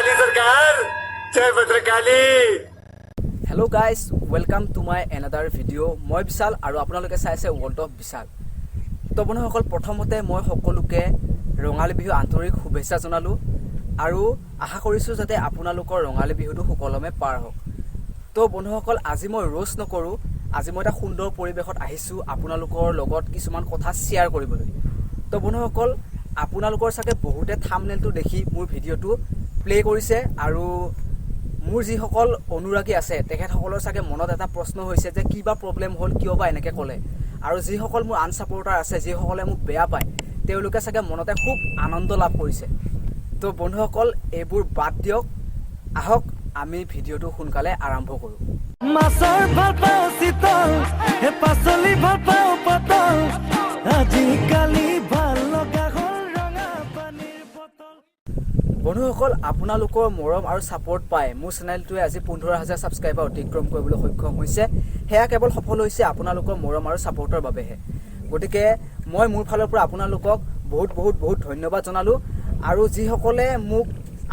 Bhadrakali सरकार, जय Bhadrakali. Hello guys, welcome to my another video. মই বিশাল আৰু আপোনালোকে চাই আছে ৱৰ্ল্ড অফ বিশাল। তো বন্ধুসকল, প্ৰথমতে মই সকলোকে ৰঙালী বিহু আন্তৰিক শুভেচ্ছা জনালোঁ আৰু আশা কৰিছোঁ যাতে আপোনালোকৰ ৰঙালী বিহুটো সুকলমে পাৰ হওক। তো বন্ধুসকল, আজি মই ৰোষ্ট নকৰোঁ। আজি মই এটা সুন্দৰ পৰিৱেশত আহিছোঁ আপোনালোকৰ লগত কিছুমান কথা শ্বেয়াৰ কৰিবলৈ। তো বন্ধুসকল, আপোনালোকৰ চাগে বহুতে থামনেলটো দেখি মোৰ ভিডিঅ'টো প্লে' কৰিছে আৰু মোৰ যিসকল অনুৰাগী আছে, তেখেতসকলৰ চাগে মনত এটা প্ৰশ্ন হৈছে যে কিবা প্ৰব্লেম হ'ল, কিয় বা এনেকৈ ক'লে। আৰু যিসকল মোৰ আনছাপৰ্টাৰ আছে, যিসকলে মোক বেয়া পায়, তেওঁলোকে চাগে মনতে খুব আনন্দ লাভ কৰিছে। তো বন্ধুসকল, এইবোৰ বাদ দিয়ক, আহক আমি ভিডিঅ'টো সোনকালে আৰম্ভ কৰোঁ। মাছৰ ভাল পাওঁ চিতল, হে পাচলি ভাল পাওঁ পটল, আজিকালি ভাল লগা হ'ল ৰঙা পানীৰ বটল। বন্ধুসকল, আপোনালোকৰ মৰম আৰু ছাপৰ্ট পাই মোৰ চেনেলটোৱে আজি 15,000 ছাবস্ক্ৰাইবাৰ অতিক্ৰম কৰিবলৈ সক্ষম হৈছে। সেয়া কেৱল সফল হৈছে আপোনালোকৰ মৰম আৰু ছাপৰ্টৰ বাবেহে। গতিকে মই মোৰ ফালৰ পৰা আপোনালোকক বহুত বহুত বহুত ধন্যবাদ জনালোঁ। আৰু যিসকলে মোক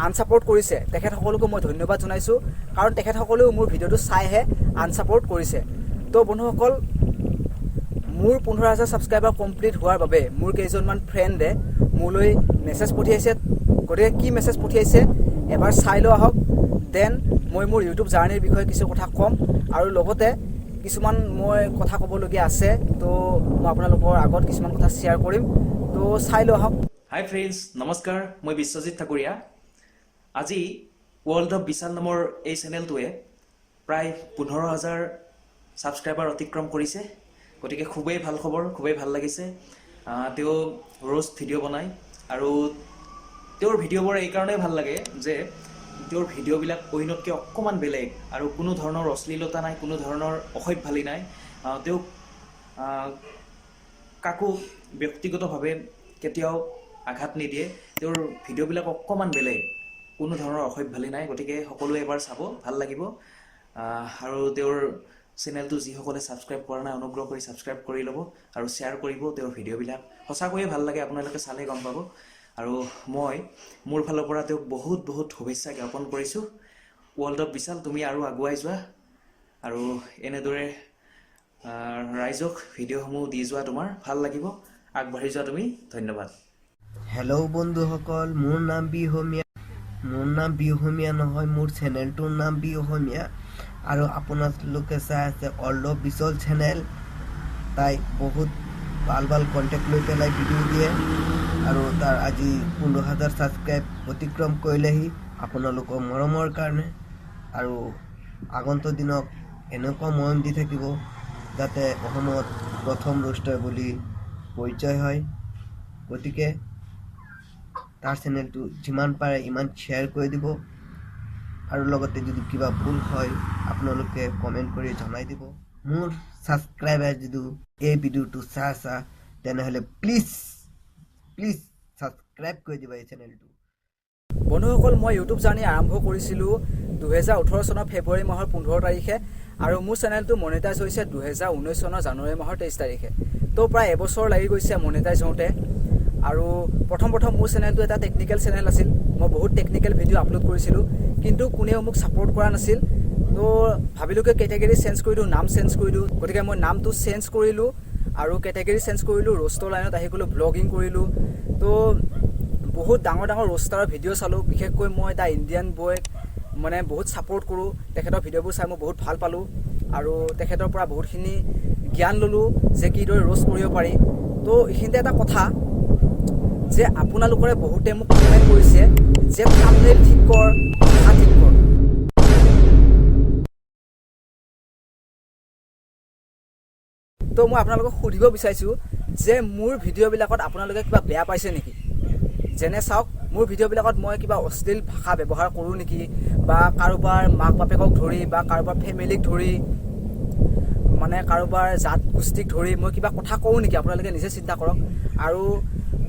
আনছাপৰ্ট কৰিছে, তেখেতসকলকো মই ধন্যবাদ জনাইছোঁ, কাৰণ তেখেতসকলেও মোৰ ভিডিঅ'টো চাইহে আনছাপৰ্ট কৰিছে। তো বন্ধুসকল, মোৰ 15,000 ছাবস্ক্ৰাইবাৰ কমপ্লিট হোৱাৰ বাবে মোৰ কেইজনমান ফ্ৰেণ্ডে মোলৈ মেছেজ পঠিয়াইছে। গতিকে কি মেছেজ পঠিয়াইছে এবাৰ চাই লওঁ আহক। Then মই মোৰ ইউটিউব জাৰ্ণিৰ বিষয়ে কিছু কথা ক'ম আৰু লগতে কিছুমান মই কথা ক'বলগীয়া আছে। তো মই আপোনালোকৰ আগত কিছুমান কথা শ্বেয়াৰ কৰিম। তো চাই লওঁ আহক। হাই ফ্ৰেণ্ডছ, নমস্কাৰ। মই বিশ্বজিৎ ঠাকুৰীয়া। আজি ৱৰ্ল্ড অফ বিশাল নামৰ এই চেনেলটোৱে প্ৰায় 15,000 ছাবস্ক্ৰাইবাৰ অতিক্ৰম কৰিছে। গতিকে খুবেই ভাল খবৰ, খুবেই ভাল লাগিছে। তেওঁ ৰোষ্ট ভিডিঅ' বনায় আৰু তেওঁৰ ভিডিঅ'বোৰ এইকাৰণেই ভাল লাগে যে তেওঁৰ ভিডিঅ'বিলাক অন্যতকৈ অকণমান বেলেগ আৰু কোনো ধৰণৰ অশ্লীলতা নাই, কোনো ধৰণৰ অসভ্যালি নাই। তেওঁক কাকো ব্যক্তিগতভাৱে কেতিয়াও আঘাত নিদিয়ে। তেওঁৰ ভিডিঅ'বিলাক অকণমান বেলেগ, কোনো ধৰণৰ অসভ্যালি নাই। গতিকে সকলোৱে এবাৰ চাব, ভাল লাগিব। আৰু তেওঁৰ চেনেলটো যিসকলে ছাবস্ক্ৰাইব কৰা নাই, অনুগ্ৰহ কৰি ছাবস্ক্ৰাইব কৰি ল'ব আৰু শ্বেয়াৰ কৰিব। তেওঁৰ ভিডিঅ'বিলাক সঁচাকৈয়ে ভাল লাগে, আপোনালোকে চালে গম পাব। আৰু মই মোৰ ফালৰ পৰা তেওঁক বহুত বহুত শুভেচ্ছা জ্ঞাপন কৰিছোঁ। ৱৰ্ল্ড অফ বিশাল, তুমি আৰু আগুৱাই যোৱা আৰু এনেদৰে ৰাইজক ভিডিঅ'সমূহ দি যোৱা, তোমাৰ ভাল লাগিব। আগবাঢ়ি যোৱা তুমি। ধন্যবাদ। হেল্ল' বন্ধুসকল, মোৰ নাম বি অসমীয়া। মোৰ নাম বি অসমীয়া নহয়, মোৰ চেনেলটোৰ নাম বি অসমীয়া আৰু আপোনালোকে চাই আছে ৱৰ্ল্ড অফ বিশাল চেনেল। তাই বহুত ভাল ভাল কণ্টেণ্ট লৈ পেলাই ভিডিঅ' দিয়ে আৰু তাৰ আজি 15,000 ছাবস্ক্ৰাইব অতিক্ৰম কৰিলেহি আপোনালোকৰ মৰমৰ কাৰণে। আৰু আগন্তুক দিনত এনেকুৱা মৰম দি থাকিব যাতে অসমত প্ৰথম ৰোষ্টাৰ বুলি পৰিচয় হয়। গতিকে তাৰ চেনেলটো যিমান পাৰে ইমান শ্বেয়াৰ কৰি দিব আৰু লগতে যদি কিবা ভুল হয়, আপোনালোকে কমেণ্ট কৰি জনাই দিব। মোৰ ছাবস্ক্ৰাইবাৰ যদি এই ভিডিঅ'টো চাই আছা, তেনেহ'লে প্লিজ প্লিজ ছাবস্ক্ৰাইব কৰি দিবা এই চেনেলটো। বন্ধুসকল, মই ইউটিউব জাৰ্ণি আৰম্ভ কৰিছিলোঁ 2018 চনৰ ফেব্ৰুৱাৰী মাহৰ 15 তাৰিখে আৰু মোৰ চেনেলটো মনিটাইজ হৈছে 2019 চনৰ জানুৱাৰী মাহৰ 23 তাৰিখে। তো প্ৰায় এবছৰ লাগি গৈছে মনিটাইজ হওঁতে। আৰু প্ৰথম প্ৰথম মোৰ চেনেলটো এটা টেকনিকেল চেনেল আছিল। মই বহুত টেকনিকেল ভিডিঅ' আপলোড কৰিছিলোঁ, কিন্তু কোনেও মোক ছাপৰ্ট কৰা নাছিল। তো ভাবিলোঁ কি কেটেগৰী চেঞ্জ কৰি দিওঁ, নাম চেঞ্জ কৰি দিওঁ। গতিকে মই নামটো চেঞ্জ কৰিলোঁ আৰু কেটেগৰী চেঞ্জ কৰিলোঁ, ৰোষ্টৰ লাইনত আহি গ'লোঁ, ব্লগিং কৰিলোঁ। তো বহুত ডাঙৰ ডাঙৰ ৰোষ্টাৰৰ ভিডিঅ' চালোঁ। বিশেষকৈ মই the Indian বয়ক মানে বহুত ছাপৰ্ট কৰোঁ। তেখেতৰ ভিডিঅ'বোৰ চাই মই বহুত ভাল পালোঁ আৰু তেখেতৰ পৰা বহুতখিনি জ্ঞান ল'লোঁ যে কিদৰে ৰোষ্ট কৰিব পাৰি। তো এইখিনিতে এটা কথা যে আপোনালোকৰে বহুতে মোক কমেণ্ট কৰিছে যে থামনেইল ঠিক কৰ, ভাষা ঠিক কৰ। তো মই আপোনালোকক সুধিব বিচাৰিছোঁ যে মোৰ ভিডিঅ'বিলাকত আপোনালোকে কিবা বেয়া পাইছে নেকি? যেনে চাওক, মোৰ ভিডিঅ'বিলাকত মই কিবা অশ্লীল ভাষা ব্যৱহাৰ কৰোঁ নেকি, বা কাৰোবাৰ মাক বাপেকক ধৰি বা কাৰোবাৰ ফেমিলিক ধৰি, মানে কাৰোবাৰ জাত গোষ্ঠীক ধৰি মই কিবা কথা কওঁ নেকি? আপোনালোকে নিজে চিন্তা কৰক। আৰু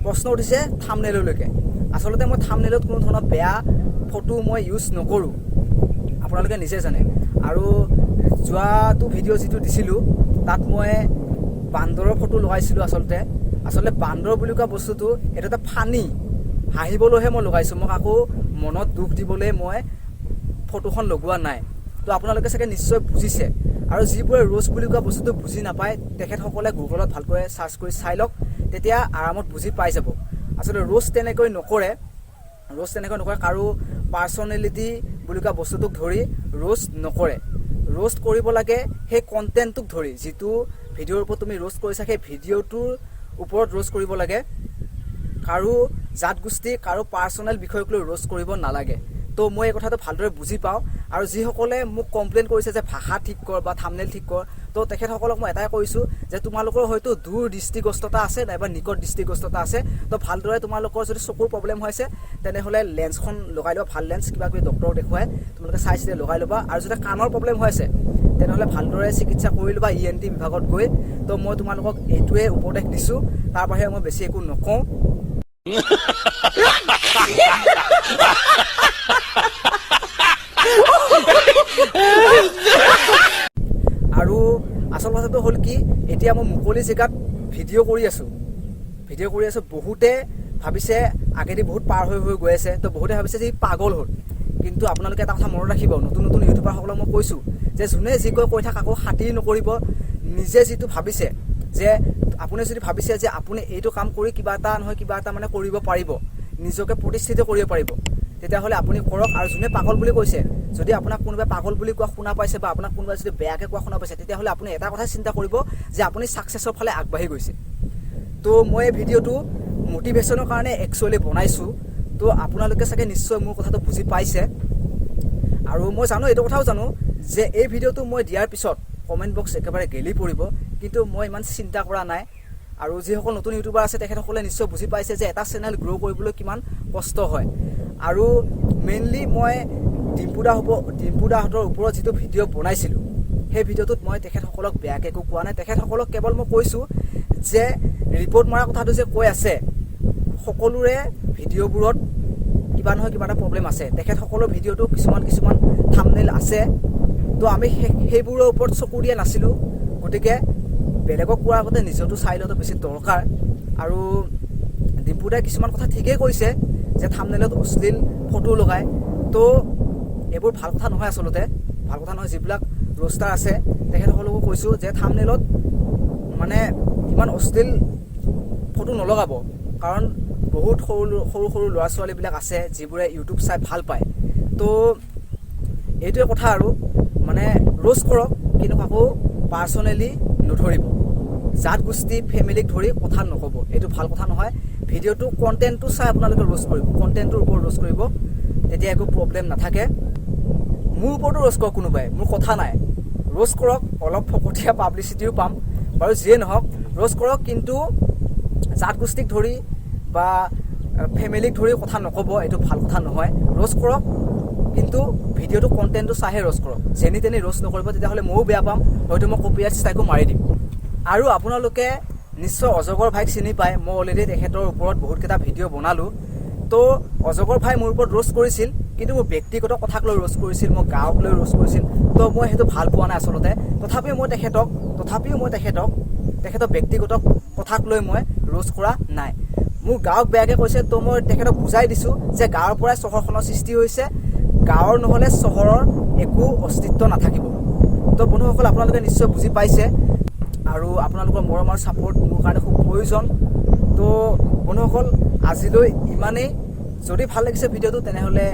প্ৰশ্ন উঠিছে থামনেললৈকে। আচলতে মই থামনেলত কোনো ধৰণৰ বেয়া ফটো মই ইউজ নকৰোঁ, আপোনালোকে নিজে জানে। আৰু যোৱাটো ভিডিঅ' যিটো দিছিলোঁ, তাত মই বান্দৰৰ ফটো লগাইছিলোঁ। আচলতে বান্দৰ বুলি কোৱা বস্তুটো এইটো এটা ফানি, হাঁহিবলৈহে মই লগাইছোঁ। মই কাকো মনত দুখ দিবলৈ মই ফটোখন লগোৱা নাই। তো আপোনালোকে চাগে নিশ্চয় বুজিছে। আৰু যিবোৰে ৰোষ্ট বুলি কোৱা বস্তুটো বুজি নাপায়, তেখেতসকলে গুগলত ভালকৈ চাৰ্চ কৰি চাই লওক, তেতিয়া আৰামত বুজি পাই যাব। আচলতে ৰোষ্ট তেনেকৈ নকৰে, ৰোষ্ট তেনেকৈ নকৰে, কাৰো পাৰ্চনেলিটি বুলি কোৱা বস্তুটোক ধৰি ৰোষ্ট নকৰে। ৰোষ্ট কৰিব লাগে সেই কণ্টেণ্টটোক ধৰি, যিটো ভিডিঅ'ৰ ওপৰত তুমি ৰোষ্ট কৰিছা, সেই ভিডিঅ'টোৰ ওপৰত ৰোষ্ট কৰিব লাগে। কাৰো জাত গোষ্ঠী, কাৰো পাৰ্চনেল বিষয়ক লৈ ৰোষ্ট কৰিব নালাগে। তো মই এই কথাটো ভালদৰে বুজি পাওঁ। আৰু যিসকলে মোক কমপ্লেইন কৰিছে যে ভাষা ঠিক কৰ বা থামনেল ঠিক কৰ, তো তেখেতসকলক মই এটাই কৈছোঁ যে তোমালোকৰ হয়তো দূৰ দৃষ্টিগ্ৰস্ততা আছে নাইবা নিকট দৃষ্টিগ্ৰস্ততা আছে। তো ভালদৰে তোমালোকৰ যদি চকুৰ প্ৰব্লেম হৈছে, তেনেহ'লে লেন্সখন লগাই ল'বা, ভাল লেন্স কিবা কিবি ডক্টৰক দেখুৱাই তোমালোকে চাই চিতি লগাই ল'বা। আৰু যদি কাণৰ প্ৰব্লেম হৈ আছে, তেনেহ'লে ভালদৰে চিকিৎসা কৰি ল'বা ইএনটি বিভাগত গৈ। তো মই তোমালোকক এইটোৱে উপদেশ দিছোঁ, তাৰ বাহিৰে মই বেছি একো নকওঁ। আৰু আচল কথাটো হ'ল কি, এতিয়া মই মুকলি জেগাত ভিডিঅ' কৰি আছোঁ, ভিডিঅ' কৰি আছোঁ। বহুতে ভাবিছে, আগেদি বহুত পাৰ হৈ হৈ গৈ আছে, তো বহুতে ভাবিছে যে ই পাগল হ'ল। কিন্তু আপোনালোকে এটা কথা মনত ৰাখিব, নতুন নতুন ইউটিউবাৰসকলক মই কৈছোঁ যে যোনে যি কয় কৈ থাক, আকৌ খাতিৰ নকৰিব। নিজে যিটো ভাবিছে, যে আপুনি যদি ভাবিছে যে আপুনি এইটো কাম কৰি কিবা এটা নহয় কিবা এটা মানে কৰিব পাৰিব, নিজকে প্ৰতিষ্ঠিত কৰিব পাৰিব, তেতিয়াহ'লে আপুনি কৰক। আৰু যোনে পাগল বুলি কৈছে, যদি আপোনাক কোনোবাই পাগল বুলি কোৱা শুনা পাইছে বা আপোনাক কোনোবাই যদি বেয়াকৈ কোৱা শুনা পাইছে, তেতিয়াহ'লে আপুনি এটা কথাই চিন্তা কৰিব যে আপুনি ছাকচেছৰ ফালে আগবাঢ়ি গৈছে। তো মই এই ভিডিঅ'টো মটিভেশ্যনৰ কাৰণে একচুৱেলি বনাইছোঁ। তো আপোনালোকে চাগে নিশ্চয় মোৰ কথাটো বুজি পাইছে। আৰু মই জানো, এইটো কথাও জানো যে এই ভিডিঅ'টো মই দিয়াৰ পিছত কমেণ্ট বক্স একেবাৰে গেলি পৰিব, কিন্তু মই ইমান চিন্তা কৰা নাই। আৰু যিসকল নতুন ইউটিউবাৰ আছে, তেখেতসকলে নিশ্চয় বুজি পাইছে যে এটা চেনেল গ্ৰ' কৰিবলৈ কিমান কষ্ট হয়। আৰু মেইনলি মই ডিম্পু দাহঁতৰ ওপৰত যিটো ভিডিঅ' বনাইছিলোঁ, সেই ভিডিঅ'টোত মই তেখেতসকলক বেয়াকৈ একো কোৱা নাই। তেখেতসকলক কেৱল মই কৈছোঁ যে ৰিপৰ্ট মৰা কথাটো যে কৈ আছে, সকলোৰে ভিডিঅ'বোৰত কিবা নহয় কিবা এটা প্ৰব্লেম আছে। তেখেতসকলৰ ভিডিঅ'টো কিছুমান কিছুমান থামনেল আছে, তো আমি সেইবোৰৰ ওপৰত চকু দিয়া নাছিলোঁ। গতিকে বেলেগক কোৱাৰ আগতে নিজৰটো চাই লোৱাটো বেছি দৰকাৰ। আৰু ডিম্পু দাই কিছুমান কথা ঠিকেই কৈছে যে থামনেলত অশ্লীল ফটো লগায়, তো এইবোৰ ভাল কথা নহয়, আচলতে ভাল কথা নহয়। যিবিলাক ৰোষ্টাৰ আছে, তেখেতসকলকো কৈছোঁ যে থামনেলত মানে ইমান অশ্লীল ফটো নলগাব, কাৰণ বহুত সৰু সৰু সৰু ল'ৰা ছোৱালীবিলাক আছে যিবোৰে ইউটিউব চাই ভাল পায়। তো এইটোৱে কথা। আৰু মানে ৰোষ্ট কৰক, কিন্তু কাকো পাৰ্চনেলি নধৰিব, জাত গোষ্ঠী ফেমিলিক ধৰি কথা নক'ব, এইটো ভাল কথা নহয়। ভিডিঅ'টো কণ্টেণ্টটো চাই আপোনালোকে ৰোষ্ট কৰিব, কণ্টেণ্টটোৰ ওপৰত ৰোষ্ট কৰিব, তেতিয়া একো প্ৰব্লেম নাথাকে। মোৰ ওপৰতো ৰোষ্ট কৰক কোনোবাই, মোৰ কথা নাই, ৰোষ্ট কৰক, অলপ ফকতীয়া পাব্লিচিটিও পাম বাৰু। যিয়ে নহওক, ৰোষ্ট কৰক, কিন্তু জাত গোষ্ঠীক ধৰি বা ফেমিলিক ধৰি কথা নক'ব, এইটো ভাল কথা নহয়। ৰোষ্ট কৰক, কিন্তু ভিডিঅ'টো কণ্টেণ্টটো চাইহে ৰোষ্ট কৰক, যেনি তেনি ৰোষ্ট নকৰিব। তেতিয়াহ'লে ময়ো বেয়া পাম, হয়তো মই কপিৰাইট ষ্ট্ৰাইকো মাৰি দিম। আৰু আপোনালোকে নিশ্চয় অজগৰ ভাইক চিনি পায়। মই অলৰেডি তেখেতৰ ওপৰত বহুতকেইটা ভিডিঅ' বনালোঁ। তো অজগৰ ভাই মোৰ ওপৰত ৰোষ্ট কৰিছিল, কিন্তু মোৰ ব্যক্তিগত কথাক লৈ ৰোষ্ট কৰিছিল, মোৰ গাঁৱক লৈ ৰোষ্ট কৰিছিল। তো মই সেইটো ভাল পোৱা নাই আচলতে। তথাপিও মই তেখেতক তেখেতৰ ব্যক্তিগত কথাক লৈ মই ৰোষ্ট কৰা নাই। মোৰ গাঁৱক বেয়াকৈ কৈছে, তো মই তেখেতক বুজাই দিছোঁ যে গাঁৱৰ পৰাই চহৰখনৰ সৃষ্টি হৈছে, গাঁৱৰ নহ'লে চহৰৰ একো অস্তিত্ব নাথাকিব। তো বন্ধুসকল, আপোনালোকে নিশ্চয় বুজি পাইছে আৰু আপোনালোকৰ মৰম আৰু ছাপোৰ্ট মোৰ কাৰণে খুব প্ৰয়োজন। তো বন্ধুসকল, আজিলৈ ইমানেই। যদি ভাল লাগিছে ভিডিঅ'টো, তেনেহ'লে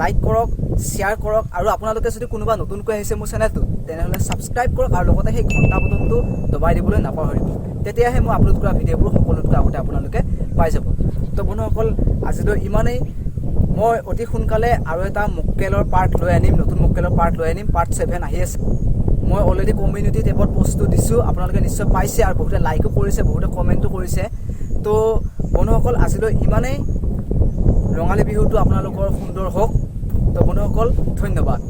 লাইক কৰক, শ্বেয়াৰ কৰক আৰু আপোনালোকে যদি কোনোবা নতুনকৈ আহিছে মোৰ চেনেলটোত, তেনেহ'লে ছাবস্ক্ৰাইব কৰক আৰু লগতে সেই ঘণ্টা বটনটো দবাই দিবলৈ নাপাহৰিব। তেতিয়াহে মই আপলোড কৰা ভিডিঅ'বোৰ সকলোতকৈ আগতে আপোনালোকে পাই যাব। তো বন্ধুসকল, আজিলৈ ইমানেই। মই অতি সোনকালে আৰু এটা মক্কেলৰ পাৰ্ট লৈ আনিম, নতুন মক্কেলৰ পাৰ্ট লৈ আনিম। পাৰ্ট 7 আহি আছে। মই অলৰেডি কমিউনিটি টেবত পষ্টটো দিছোঁ, আপোনালোকে নিশ্চয় পাইছে আৰু বহুতে লাইকো কৰিছে, বহুতে কমেণ্টো কৰিছে। তো বন্ধুসকল, আজিলৈ ইমানেই। ৰঙালী বিহুটো আপোনালোকৰ সুন্দৰ হওক। তো বন্ধুসকল, ধন্যবাদ।